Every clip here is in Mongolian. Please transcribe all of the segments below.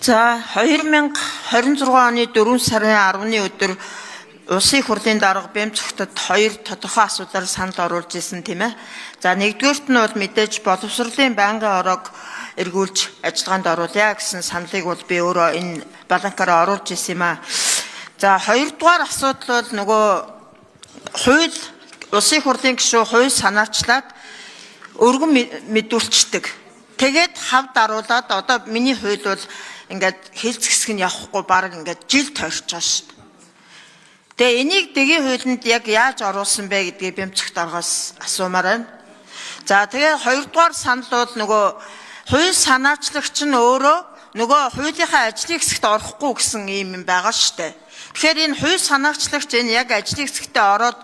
За, 2026 оны 4 сарын 10-ны өдөр Улсын их хурлын дарга Бямцогтод хоёр тодорхой асуудлаар санал оруулж ирсэн, тийм ээ. За, нэгдүгээрт нь бол мэдээж боловсролын байнгын ороог эргүүлж ажиллагаанд оруулъя гэсэн саналыг бол би өөрөө энэ баланкаараа оруулж ирсэн юм аа. За, хоёрдугаар асуудал бол нөгөө хууль, Улсын их хурлын гишүүн хууль санаачлаад өргөн мэдүүлцдэг. Тэгээд хав даруулаад одоо миний хууль бол ингээд хэлц хэсэг нь явахгүй баг ингээд жил тойрч байгаа шүү дээ. Тэгээ энийг дэгийн хуулинд яг яаж оруулсан бэ гэдгийг Бямцх даргаас асуумаар байна. За, тэгээ хоёрдугаар санал бол нөгөө хууль санаачлагч нь өөрөө нөгөө хуулийнхаа ажлын хэсэгт орохгүй гэсэн ийм юм байгаа шүү дээ. Тэгэхээр энэ хууль санаачлагч энэ яг ажлын хэсэгтээ ороод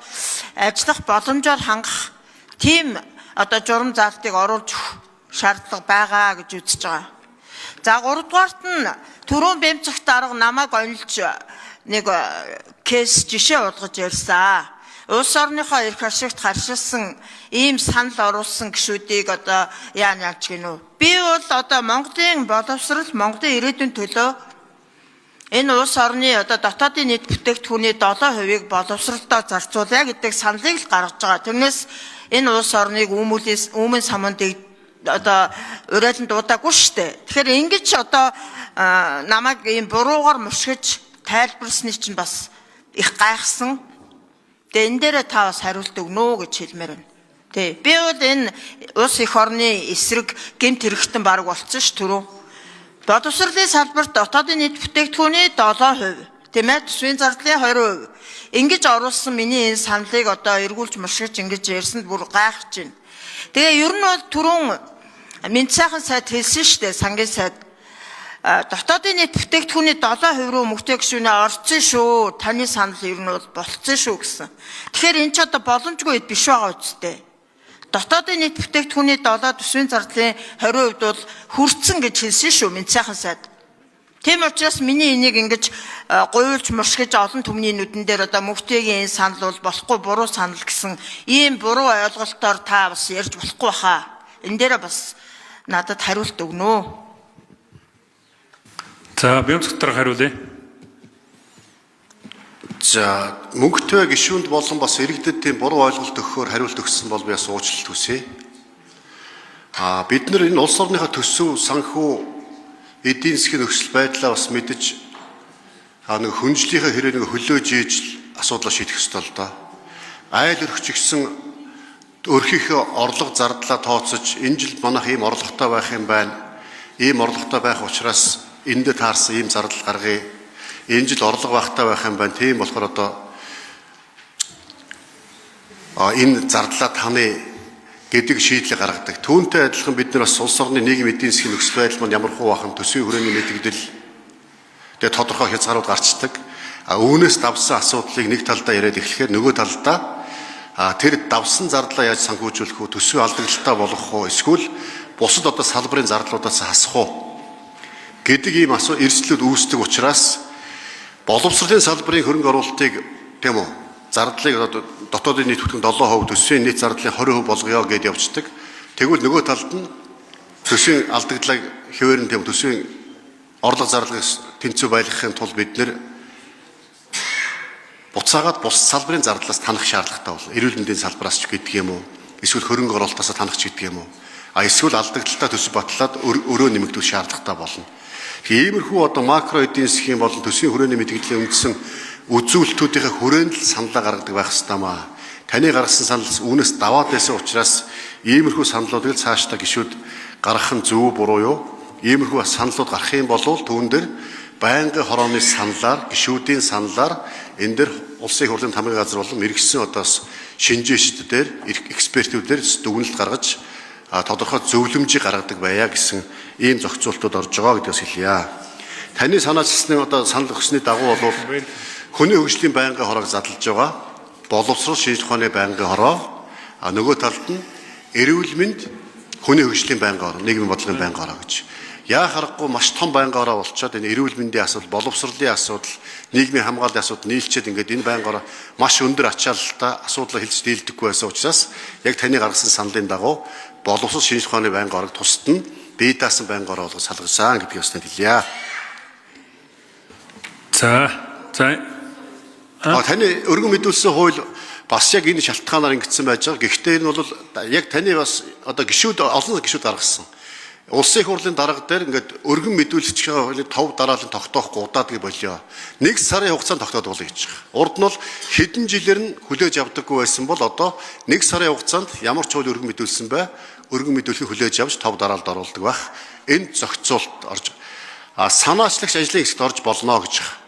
ажиллах боломжоор хангах тийм одоо журам заалтыг оруулж өгөх шаардлага байгаа гэж үзэж байгаа. За, гуравдугаарт нь түрүүн Бямцх дарга намайг онилж нэг кейс жишээ болгож ярьсан. Улс орныхоо эрх ашигт харшилсан ийм санал оруулсан гишүүдийг одоо яа яаж гинүү. Би бол одоо Монголын боловсрол, Монголын ирээдүйн төлөө энэ улс орны одоо дотоодын нийт бүтээгдэхүүний 7%-ийг боловсролдоо зарцуулъя гэдэг саналыг л гаргаж байгаа. Тэрнээс энэ улс орныг үүмүүлээс үүмэн саманд одоо урайлан дуудаагүй шүү дээ. Тэгэхээр ингэж одоо намайг ийм буруугаар мушгиж тайлбарсны чинь бас их гайхсан. Тэгээ энэ дээрээ та бас хариулт өгнө үү гэж хэлмээр байна. Тэ. Би бол энэ улс эх орны эсрэг гэмт хэрэгтэн баг болцсон ш түрүү. Боловсролын салбарт дотоодын нийт бүтээгдэхүүний 7%, тийм ээ, төсвийн зардлын 20%. Ингэж оруулсан миний энэ саналыг одоо эргүүлж мушгиж ингэж ярьсанд бүр гайхаж байна. Тэгээ ер нь бол түрүүн Мэнд сайхан сайд хэлсэн шүү дээ, сангийн сайд. Дотоодын нийт бүтээгдэхүүний 7% рүү мөнгөтэй гишүүнээ орцсон шүү. Таны санал ер нь бол болцсон шүү гэсэн. Тэгэхээр энэ ч одоо боломжгүй хэд биш байгаа үсттэй. Дотоодын нийт бүтээгдэхүүний 7, төсвийн зардлын 20% бол хүрцэн гэж хэлсэн шүү Мэнд сайхан сайд. Тийм учраас миний энийг ингэж гуйлж мушгиж олон түмний нүдэн дээр одоо мөнгөтэйгийн энэ санал бол болохгүй буруу санал гэсэн ийм буруу ойлголтоор та бас ярьж болохгүй баха. Энэ дээрээ бас надад хариулт өгнө үү? За, Бямцх дарга хариулъя. За, мөнгөтэй гишүүнд болон бас иргэдэд тийм буруу ойлголт өгөхөөр хариулт өгсөн бол би бас уучлалт хүсье. А бид нар энэ улс орныхоо төсөв, санхүү, эдийн засгийн нөхцөл байдлаа бас мэдэж нэг хөнжлийнхээ хэрэг нэг хөлөө жийж асуудлаа шийдэх ёстой л доо. Айл өрхч гисэн өрхийнхөө орлого зардлаа тооцож энэ жил манайх ийм орлоготой байх юм байна. Ийм орлоготой байх учраас эндээ таарсан ийм зардал гаргая. Энэ жил орлого багтаа байх юм байна. Тийм болохоор одоо энэ зардлаа таны гэдэг шийдлийг гаргадаг. Түүнтэй адилхан бид нар бас улс орны нийгэм эдийн засгийн нөхцөл байдал маань ямар хуу бахан, төсвийн хүрээний мэдэгдэл тэгээ тодорхой хязгаарууд гарчдаг. А үүнээс давсан асуудлыг нэг талдаа яриад эхлэхээр нөгөө талдаа тэр давсан зардлаа яаж санхүүжүүлэх үү, төсвийн алдагдaltaй болгох уу, эсвэл бусад одоо салбарын зардлуудаас хасах уу гэдэг ийм эрсдлүүд үүсдэг учраас боловсролын салбарын хөрөнгө оруулалтыг, тийм үү, зардлыг дотоодын нийт бүтээгдэхүүн 7%, төсвийн нийт зардлын 20% болгоё гэдээ явцдаг. Тэгвэл нөгөө талд нь төсвийн алдагдлыг хэвээр нь, тийм, төсвийн орлого зарлагыг тэнцвэр байлгахын тулд бид нэр буцаагаад бус салбарын зардлаас танах шаардлагатай болно. Эрүүл мэндийн салбараас ч гэдэг юм уу, эсвэл хөрөнгө оруулалтаас танах ч гэдэг юм уу. А эсвэл алдагдaltaй төсөв батлаад өрөө нэмэгдүүлэх шаардлагатай болно. Иймэрхүү одоо макро эдийн засгийн болон төсвийн хүрээний мэдэгдлийн үндсэн үзүүлэлтүүдийнхээ хүрээнд л саналаа гаргадаг байх ёстой маа. Таны гаргасан санал үүнээс даваад байсан учраас иймэрхүү саналуудыг цаашдаа гишүүд гаргах нь зөв буруу юу? Иймэрхүү саналууд гарах юм бол түүн дээр байнгын хорооны саналаар, гишүүдийн саналаар энэ дээр улсын хурлын тамгын газар болон мэргэсэн одоос шинжээчд дээр, экспертүүдээр дүгнэлт гаргаж тодорхой зөвлөмжийг гаргадаг байя гэсэн ийм зохицуултууд орж байгаа гэдгээс хэлье. Таны санаачилсны одоо санал өгсөний дагуу бол хүний хөгжлийн байнгын хороог задлж байгаа. Боловсрол шинжлэх ухааны байнгын хороо, а нөгөө талд нь эрүүл мэнд, хүний хөгжлийн байнгын хороо, нийгмийн бодлогын байнгын хороо гэж. Яа харахгүй маш том байнгын хороо болчоод энэ эрүүл мэндийн асуудал, боловсролын асуудал, нийгмийн хамгааллын асуудал нийлчээд ингээд энэ байнгын хороо маш өндөр ачаалалтай асуудлаа хилж дийлдэггүй байсан учраас яг таны гаргасан саналын дагуу боловсрол шинжлэх ухааны байнгын хороог тусад нь бие даасан байнгын хороо болгож салгасан гэдгийг бас хэлье. За. За. А таны өргөн мэдүүлсэн хууль бас яг энэ шалтгаанаар ингэсэн байж байгаа. Гэхдээ энэ бол яг таны бас одоо гишүүд, олон гишүүд гаргасан. Улсын их хурлын дарга дээр ингээд өргөн мэдүүлэгчийн хуулийн тов дараалан тогтоохгүй удаадаг болио. Нэг сарын хугацаанд тогтоод болъё гэж байгаа. Урд нь бол хэдэн жилээр нь хүлээж авдаггүй байсан бол одоо нэг сарын хугацаанд ямар ч хууль өргөн мэдүүлсэн бай, өргөн мэдүүлэхийг хүлээж авч тов дараалалд оруулдаг байх. Энэ зохицуулт орж, а санаачлагч ажлын хэсэгт орж болно гэж байгаа.